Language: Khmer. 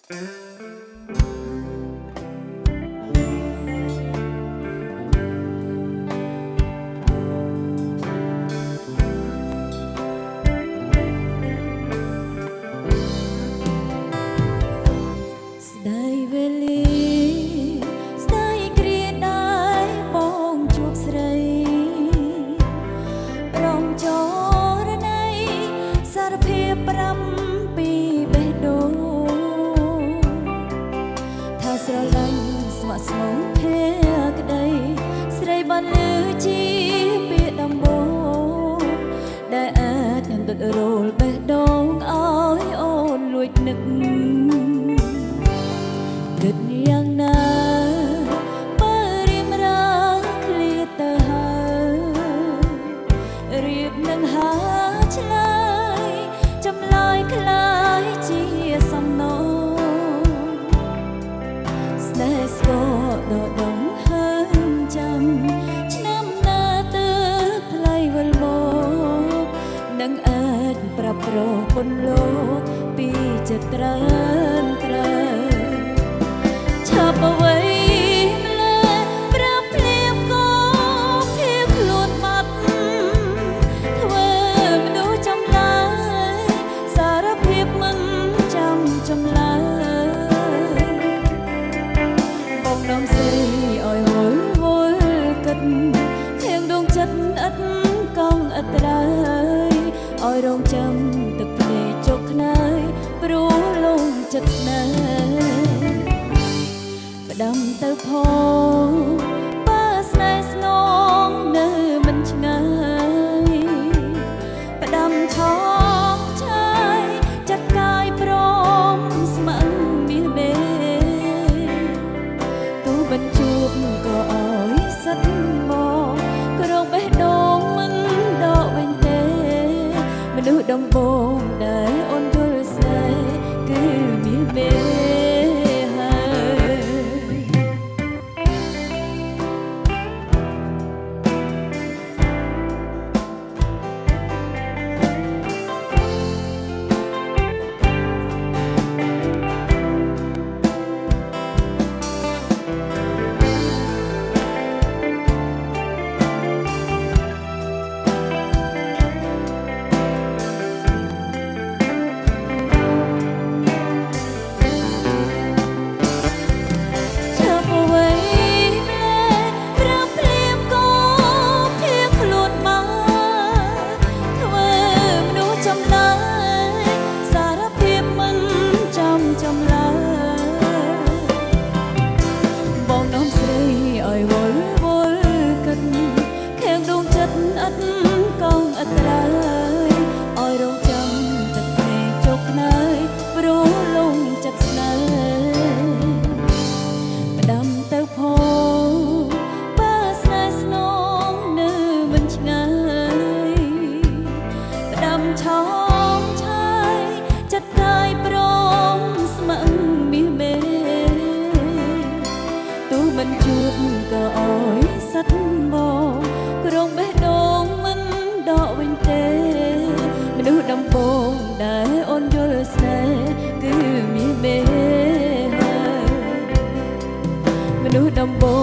ស្ដីវេលាស្ដីគ្រាដែលបងជួបស្រីប្រងចរណៃសារភាពប្រាំពីបេះដូងថាស្រឡាញ់ស្ម័គ្រស្មងភក្តីស្រីបានលឺជាពាក្យដំបូងដែលអាចនឹងដុតរោលបេះដូងឲ្យអូនលួចនឹកគិតយ៉ាងណាបើរៀមរាឃ្លាទៅហើយរៀបនឹងហាឆ្លើយចម្លើយក្លាយជាសំណងស្នេហ៍ស្គរដដងហើមចាំឆ្នាំណាទៅថ្លៃវិលមកនឹងអាចប្រាប់ប្រពន្ធលោកពីចិត្តត្រើនត្រើឆាប់អ្វីម្ល៉េះប្រាប់ភ្លាមក៏ភៀខ្លួនបាត់ធ្វើមនុស្សចម្លើយសារភាពមិនចាំចម្លើយបងនាំស្រីឲ្យហុលវល់គិតធៀងដួងចិត្តឥតកងឥតត្រើយឲ្យរងចាំទឹកភ្នែកជោគខ្នើយព្រោះលងចិត្តស្នេហ៍ផ្ដាំទៅផងបើស្នេហ៍ស្នងនៅមិនឆ្ងាយផ្ដាំឆងឆាយចាត់កាយព្រមស្ម័គ្រមាសមេទោះមិនជួបក៏ឲ្យសិតមកក្រងបេះដូងមិនដកវិញទេមនុស្សដំបូងដែលអូនយល់ស្នេហ៍គឺមាសមេហើយ ឆាប់អ្វីម្ល៉េះប្រាប់ភ្លាមក៏ភៀខ្លួនមកធ្វើមនុស្សចម្លើយសារភាពមិនចាំចម្លើយបងនាំស្រីឲ្យវល់វល់គិតខាងដួងចិត្តឥតកងឥតត្រើយឲ្យរងចាំទឹកភ្នែកជោគខ្នើយព្រោះលងចិត្តស្នេហ៍ ផ្ដាំទៅផងបើស្នេហ៍ស្នងនៅមិនឆ្ងាយផ្ដាំឆងឆាយចាត់កាយព្រមស្ម័គ្រមាសមេទោះមិនជួបក៏ឲ្យសិតមកក្រងបេះដូងមិនដកវិញទេមនុស្សដំបូងដែលអូនយល់ស្នេហ៍គឺមាសមេហើយមនុស្សដំបូ